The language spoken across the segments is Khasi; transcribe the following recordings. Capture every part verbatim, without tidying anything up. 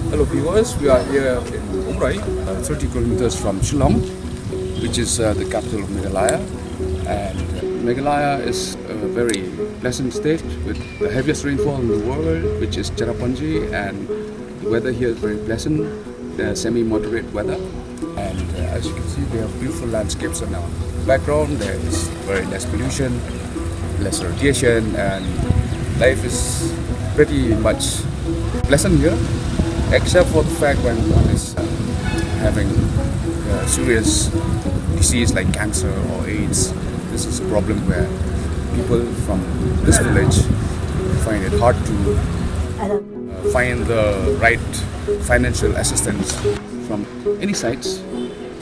Hello viewers, we are here in Umroi, uh, thirty kilometers from Shillong, which is uh, the capital of Meghalaya. And uh, Meghalaya is a very pleasant state with the heaviest rainfall in the world, which is Cherrapunji, and the weather here is very pleasant, uh, semi-moderate weather. And uh, as you can see, we have beautiful landscapes on our background. There is very less pollution, less radiation, and life is pretty much pleasant here, except for the fact when one is uh, having a serious disease like cancer or AIDS. This is a problem where people from this village find it hard to uh, find the right financial assistance from any sides,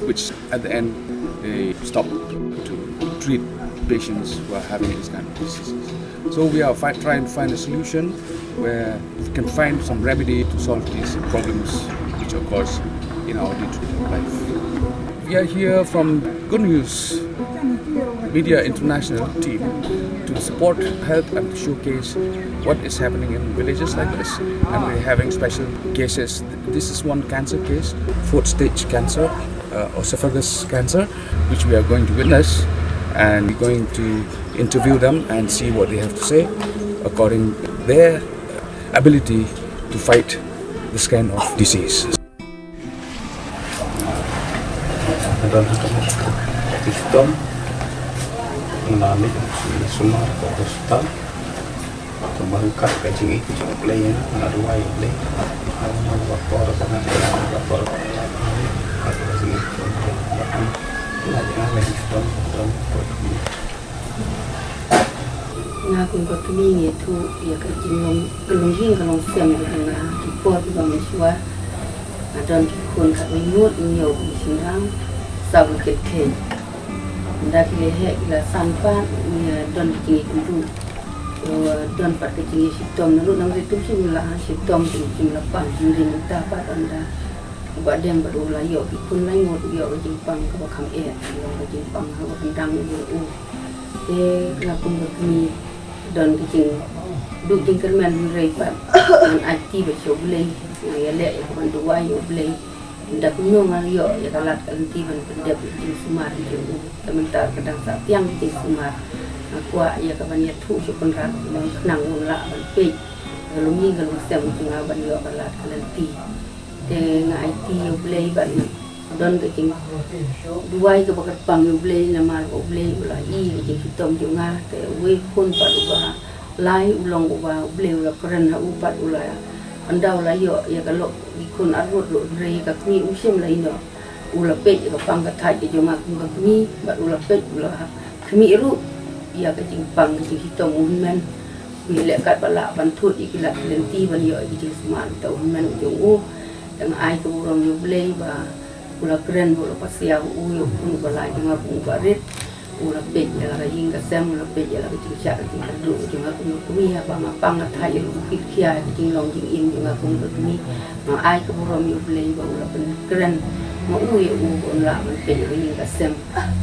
which at the end they stop to treat patients who are having these kind of diseases. So we are fi- trying to find a solution where we can find some remedy to solve these problems which occurs in our day-to-day life. We are here from Good News Media International team to support, help, and to showcase what is happening in villages like this. And we're having special cases. This is one cancer case, fourth stage cancer, uh, esophagus cancer, which we are going to witness, and we're going to interview them and see what they have to say according their ability to fight this kind of disease. Don ha ka bor. Ti tom. Nami sumar ka hospital. Tumbar ka ka jingïeit jong U Blei, nga duwai U Blei. Nga ba por ba nga ba por ka jingïeit jong U Blei. Nga jingïeit jong U Blei. Nga kum ka kmie ngi ïathuh ïa ka jinglong, ka longïing ka longsem jong nga ha ki por kiba mynshuwa. Nga don ki khun khatwei ngut, hynñiew ki shynrang, saw ki kynthei. Ynda ki la heh ki la san pat, ngi don ki jingïakynduh. Don pat ka jingïashitom, naduh nang ri tum shim la shitom, tum shim la pang, hynrei mynta pat ynda u Bah Deng pat u la ïoh ki khun lai ngut, u ïoh ka jingpang kaba kham eh, u ïoh ka jingpang kaba khyndang ïa u. Te nga kum ka kmie don ka jingduh jingkyrmen, hynrei pat ngan aiti beit sha U Blei. Nga ïaleh ïa ka ban duwai ïa U Blei. Ynda kumno nga ïoh ïa ka lad ka lynti ban pyndep ïa ka jingsumar jong u. Te mynta ka dang sah biang ka jingsumar. Nga kwah ïa ka ban ïathuh sha u Kynrad, ban khnang un lah ban peit ka longïing ka longsem jong nga ban ïoh ka lad ka lynti. Te nga aiti ïa U Blei bad nga don ka jingduwai kaba kyrpang ïa U Blei, namar ba U Blei u la ïohi ïa ka jingshitom jong nga. Te uwei u khun pat uba lai u long uba U Blei u la kren ha u pat, u la, ynda u la ïoh ïa ka lok, ki khun arngut ruh, hynrei ka kmie um shym la ïehnoh. U la peit ïa ka pang ka thait ka jong nga kum ka kmie, bad u la peit, u la khmih ruh ïa ka jingpang ka jingshitom u hynmen. U ïaleh katba lah ban thut ïa ki lad ki lynti ban ïoh ïa ka jingsumar, te u hynmen u jong u. Te nga ai ka burom ïa U Blei ba u la kren, ba u la pasiaw ïa u, ïa u khun uba lai jong nga kum u Bah Rit. U la peit ïa la ka ïing ka sem, u la peit ïa la ka jingshah ka jingkyrduh jong nga kum ka kmie, haba nga pang nga thait, u la khit khia ïa ka jinglong jingim jong nga kum ka kmie. Nga ai ka burom ïa U Blei ba u la pynkren ma u ïa u ba un lah ban peit ïa ka ïing ka sem.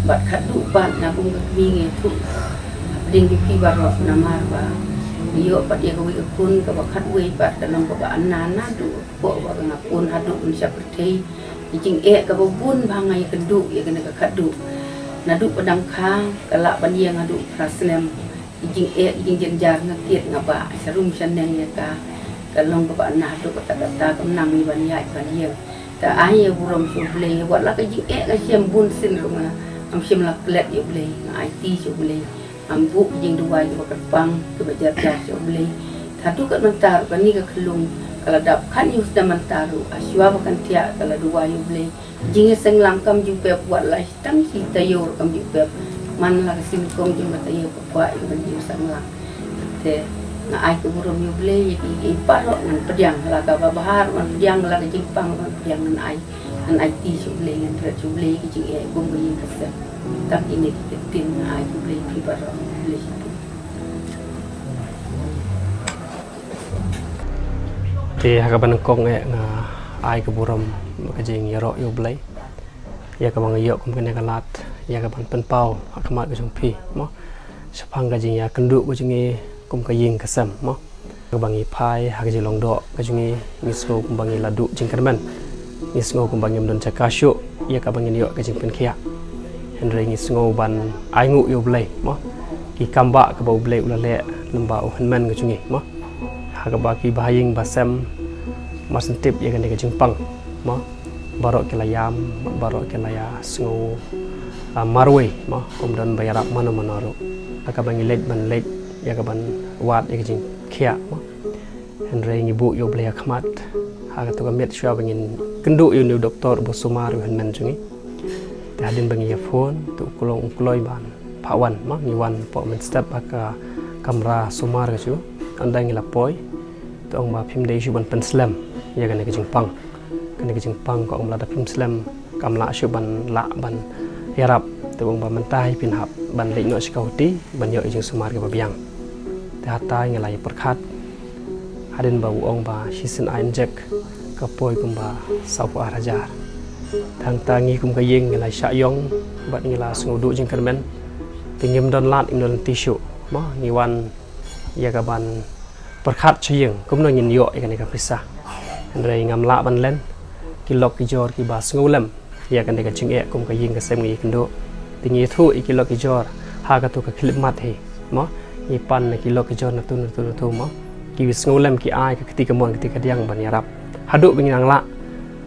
Bad khadduh pat nga kum ka kmie nga ïathuh hapdeng jong phi baroh, namar ba nga ïoh pat ïa kawei ka khun kaba khatwei pat ka long kaba ana naduh kpoh ba nga pun haduh ban shah pyrthei. Ka jingeh kaba bun ba nga ïakynduh ïa kane ka khadduh. Naduh ba dang kha ka lah ban ïeng haduh phra snem. Ka jingeh, ka jingjynjar nga kit nga bah, sha rum sha neng ïa ka. Ka long kaba ana haduh katta katta, kam nang ïa ban ïaid ban ïeng. Te ai ïa burom sha U Blei, wat la ka jingeh ka shem bun sien ruh nga, ngam shym la klet ïa U Blei, nga aiti sha U Blei. Ngam buh ka jingduwai kaba kyrpang kaba jar jar sha U Blei. Te haduh kat mynta ruh kane ka khyllung ka la dap khathynñiew snem mynta ruh, ha shuwa ba kan thiah ka la duwai ïa U Blei. Jingïaseng lang kam ju pep, wat la tang shi taïew ruh kam ju pep. Man la ka sngewkong jong ka taïew ka kwah ïa ka ban ïaseng lang. Te nga ai ka burom ïa U Blei, ïa ki, ïa ki baroh ngan pdiang, la kaba bha ruh ngan pdiang, la ka jingpang ruh ngan pdiang, ngan ai. Ngan aiti sha U Blei, ngan thret sha U Blei ïa ka jingeh kum ka ïing ka sem. Tang kine ki ktien nga ai sha U Blei, phi baroh, U Blei sha phi. Te ha kaba nyngkong eh nga ai ka burom bad ka jingïaroh ïa U Blei ïa kaba nga ïoh kum kane ka lad, ïa ka ban pynpaw ha khmat ka jong phi mo, shaphang ka jingïakynduh ka jong ngi kum ka ïing ka sem mo. Kaba ngi phai ha ka jinglong doh ka jong ngi, ngi sngew kumba ngi la duh jingkyrmen. Ngi sngew kumba ngim don jaka shuh ïa kaba ngin ïoh ka jingpynkhiah. Hynrei ngi sngew ban ai nguh ïa U Blei, mo. Ki kam ba kaba U Blei u la leh lyngba u hynmen ka jong ngi, mo. Ha kaba ki bahaïing bahasem mar shen tip ïa kane ka jingpang, mo. Baroh ki la ïam, baroh ki la ïa sngew, ah, marwei, mo, ym don ba ïarap mano mano ruh. Ha kaba ngi leit ban leit ïa ka ban wad ïa ka jingkhiah, mo. Hynrei ngi buh ïa U Blei ha khmat ha kato ka miet shuwa ba ngin kynduh ïa une u doktor ba sumar ïa u hynmen jong ngi. Te hadien ba ngi ïa phone, te u kloi, u kloi ban phah wan, mo, ngi wan hapoh mynstep ha ka kamra sumar ka jong u. Ynda ngi la poi, te ong ba phim dei shuh ban pynslem ïa kane ka jingpang. Kane ka jingpang ka ong lada phim slem kam lah shuh ban lah ban ïarap. Te u ong ba mynta hi phin hap ban leit noh sha ka huti ban ïoh ïa ka jingsumar kaba biang. Te hata ngi la ïa pyrkhat hadien ba u ong ba shisien ai injek ka poi kumba sawphew ar hajar. Te hangta ngi kum ka ïing ngi la shah ïong bad ngi la sngew duh jingkyrmen. Te ngim don lad, ngim don lynti shuh, mo, ngi wan ïa ka ban pyrkhat sha ïing kumno ngin ïoh ïa kane ka pisa. Hynrei ngam lah ban len, ki lok ki jor kiba sngewlem ïa kane ka jingeh kum ka ïing ka sem ngi ïakynduh. Te ngi ïathuh ïa ki lok ki jor ha kato ka khyllipmat hi, mo. Ngi pan na ki lok ki jor nato nato nato, mo, ki sngewlem, ki ai ka kti kamon kti kadiang ban ïarap haduh ba ngi nang lah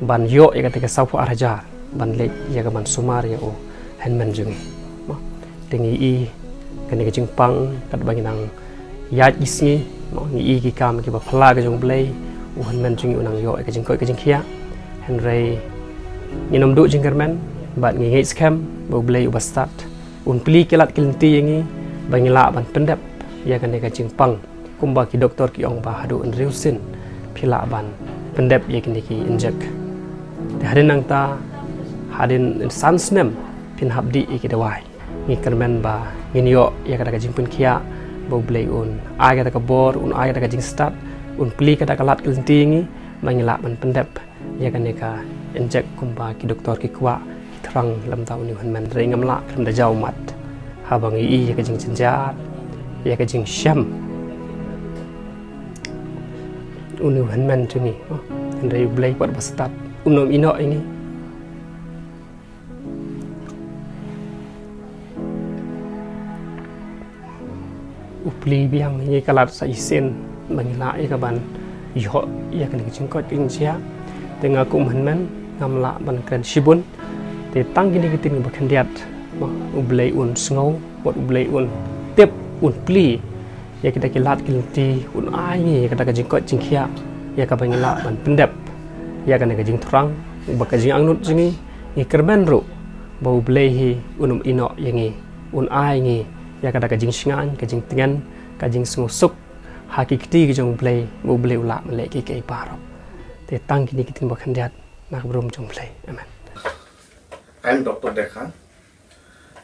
ban ïoh ïa kata ka sawphew ar hajar ban leit ïa ka ban sumar ïa u hynmen jong ngi, mo. Te ngi i kane ka jingpang katba ngi nang ïaid ki sngi, mo, ngi i ki kam kiba phylla ka jong U Blei, u hynmen jong ngi u nang ïoh ïa ka jingkoit ka jingkhiah. Hynrei ngin ym duh jingkyrmen bad ngi ngeit skhem ba U Blei uba stad un plie ki lad ki lynti ïa ngi ba ngi lah ban pyndep ïa kane ka jingpang. Kumba ki doktor ki ong ba haduh hynriew sien phi lah ban pyndep ïa kine ki injek. Te hadien nangta, hadien san snem phin hap dih ïa ki dawai. Ngi kyrmen ba ngin ïoh ïa kata ka jingpynkhiah, ba U Blei un ai kata ka bor, un ai kata ka jingstad, un plie kata ka lad ka lynti ïa ngi ba ngi lah ban pyndep ïa kane ka injek kumba ki doktor ki kwah, ki thrang lem da une u hynmen. Hynrei ngam lah khlem da jaw ummat haba ngi i ïa ka jingjynjar, ïa ka jingshem une u hynmen jong ngi. Hynrei U Blei pat ba stad, um ïehnoh ïa ngi. U plie biang ïa ngi ka lad sa shisien ba ngi lah ïa ka ban ïoh ïa kane ka jingkoit ka jingkhiah. Te nga kum u hynmen ngam lah ban kren shibun. Te tang kine ki ktien ba khyndiat, mo, U Blei un sngew bad U Blei un tip, un plie ïa kita ki lad ki lynti, un ai ngi ïa kata ka jingkoit jingkhiah ïa kaba ngi lah ban pyndep ïa kane ka jingthrang bad ka jingangnud jong ngi. Ngi kyrmen ruh ba U Blei hi un ym ïehnoh ïa ngi, un ai ngi ïa kata ka jingshngaiñ, ka jingtngen, ka jingsngewsuk ha ki kti ki jong U Blei, ba U Blei u lah ban leh kiei kiei baroh. Te tang kine ki ktien ba khyndiat na ka burom jong U Blei. Amen. I'm Doctor Dekha,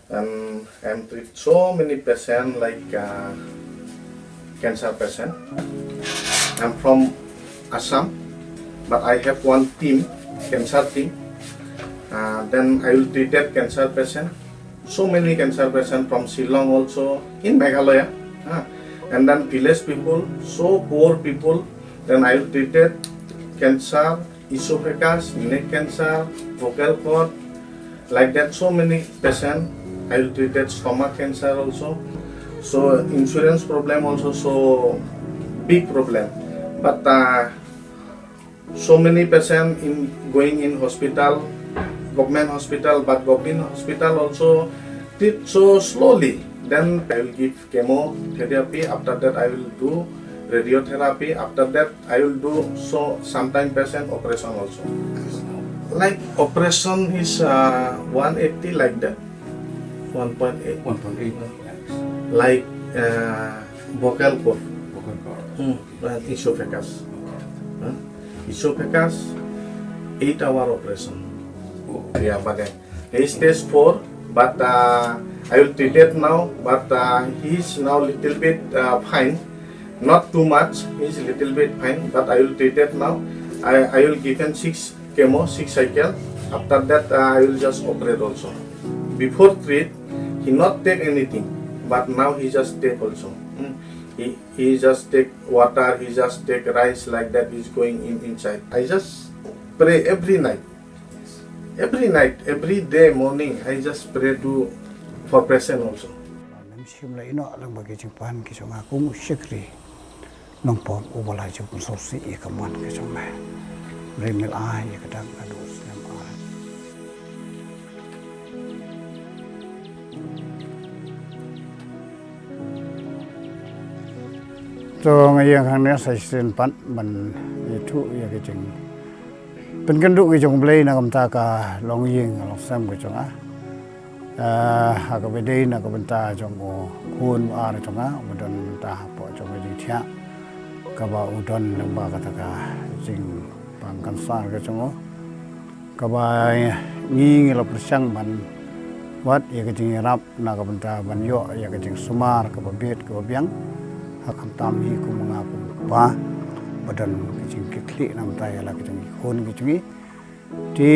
and I'm treat so many patient like, uh, cancer patient. I'm from Assam, but I have one team, cancer team. Uh, then I will treat that cancer patient. So many cancer patient from Shillong also, in Meghalaya. Uh, and then village people, so poor people. Then I will treat that cancer, esophagus, neck cancer, vocal cord, like that, so many patient. I will treat that stomach cancer also. So insurance problem also, so big problem. But, uh, so many patient in going in hospital, government hospital, but government hospital also treat so slowly. Then I will give chemotherapy. After that, I will do radiotherapy. After that, I will do so sometime patient operation also. Like operation is, uh, one eighty like that, one point eight. One point eight. Like, uh, vocal cord. Vocal cord. Hmm, and esophagus. Huh? Esophagus, eight hour operation. Oh. Yeah, but then he is stage four, but, uh, I will treat it now, but, uh, he is now little bit, uh, fine. Not too much, he is little bit fine, but I will treat it now. I, I will give him six chemo, six cycle. After that, uh, I will just operate also. Before treat, he not take anything, but now he just take also. Hmm. He, he just take water, he just take rice like that is going in inside. I just pray every night. Every night, every day morning, I just pray to for patient also. Nym shym la ïehnoh lang ba ki jingpan ki jong nga kum u shakri nongpop uba la ju pynsngewsih ïa ka mon ka jong me. Rim ïa la ïa ka dang ka dus nem ar. To nga ïeng hangne sa shisien pat ban ïathuh ïa ka jingpynkynduh ka jong U Blei na ka bynta ka longïing ka longsem ka jong nga. Ah, ha kaba dei na ka bynta jong u khun u ar jong nga, uba don mynta hapoh jong ka jingthiah kaba u don lyngba kata ka jingpang kansar ka jong u. Kaba ngi ngi la pyrshang ban wad ïa ka jingïarap na ka bynta ban ïoh ïa ka jingsumar kaba biang kaba biang. Ha khamtam hi kum nga kum u kpa ba don ka jingkitkhlieh na ka bynta ïa la ka jong ki khun ki jong ngi. Te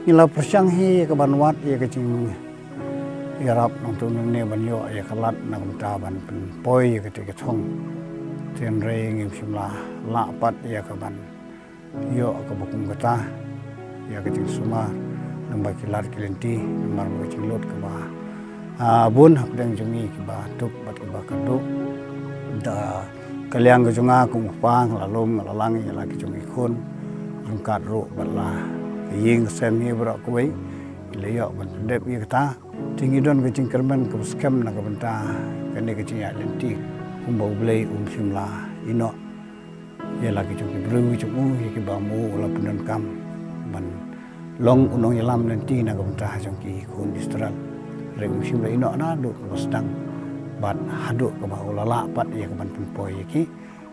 ngi la pyrshang hi ïa ka ban wad ïa ka jingïarap nangtu nangne ban ïoh ïa ka lad na ka bynta ban pynpoi ïa kata ka thong. Te hynrei ngim shym la lah pat ïa ka ban ïoh kaba kum kata ïa ka jingsumar lyngba ki lad ki lynti namar ba ka jinglut kaba, ah, bun hapdeng jong ngi kiba duk bad kiba kyrduh. Da ka liang ka jong nga kum u kpa nga la lum nga la lang ïa la ki jong ki khun ryngkat ruh bad la ka ïing ka sem hi baroh kawei ngi la ïoh ban pyndep ïa kata. Te ngi don ka jingkyrmen kaba skhem na ka bynta kane ka jingïaid lynti kumba U Blei um shym la ïehnoh ïa la ki jong ki briew ki jong u ïa kiba ma u la pyndonkam ban long u nongïalam lynti na ka bynta jong ki khun Israel. Hynrei um shym la ïehnoh naduh kaba sdang bad haduh kaba u la lah pat ïa ka ban pynpoi ïa ki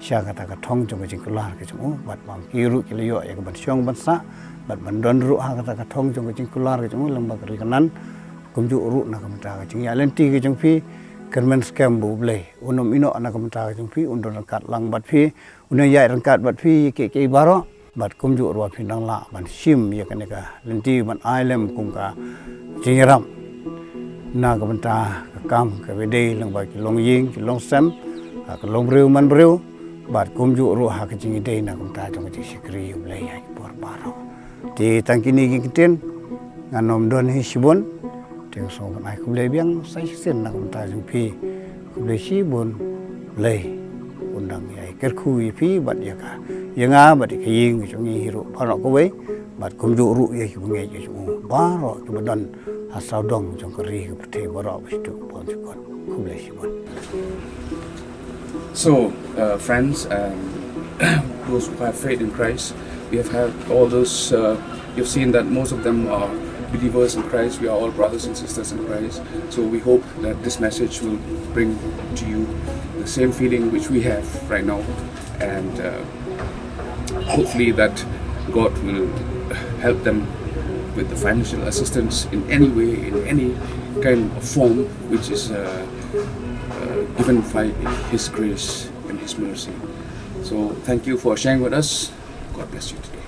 sha kata ka thong jong ka jingkular ka jong u bad ba ki ruh ki la ïoh ïa ka ban shong ban sah bad ban don ruh ha kata ka thong jong ka jingkular ka jong u lyngba ka ri Kanaan. Kumjuh ruh na ka bynta ka jingïaid lynti ka jong phi, kyrmen skhem ba U Blei un ym ïehnoh na ka bynta ka jong phi, un don ryngkat lang bad phi, un ïaid ryngkat bad phi ïa kiei kiei baroh. Bad kumjuh ruh ba phin dang lah ban shim ïa kane ka lynti ban ai lem kum ka jingïarap na ka bynta ka kam kaba dei lyngba ki longïing ki longsem, ha ka longbriew manbriew. Bad kumjuh ruh ha ka jingïadei na ka bynta jong ka jingshakri U Blei ha ki por baroh. Te tang kine ki ktien ngan ym don hi shibun. Te nga sngew ban ai khublei biang sa shisien na ka bynta jong phi. Khublei shibun. Blei un dang ïai kyrkhu ïa phi bad ïa ka, ïa nga bad ïa ka ïing ka jong ngi hi ruh baroh kawei bad kumjuh ruh ïa ki bangeit ka jong u baroh kiba don ha sawdong jong ka ri ka pyrthei baroh ba sdang bun jukut. Khublei shibun. So, uh, friends, um, those who have faith in Christ, we have had all those, uh, you've seen that most of them are believers in Christ. We are all brothers and sisters in Christ. So we hope that this message will bring to you the same feeling which we have right now. And, uh, hopefully that God will help them with the financial assistance in any way, in any kind of form, which is, uh, uh, given by His grace and His mercy. So thank you for sharing with us. God bless you today.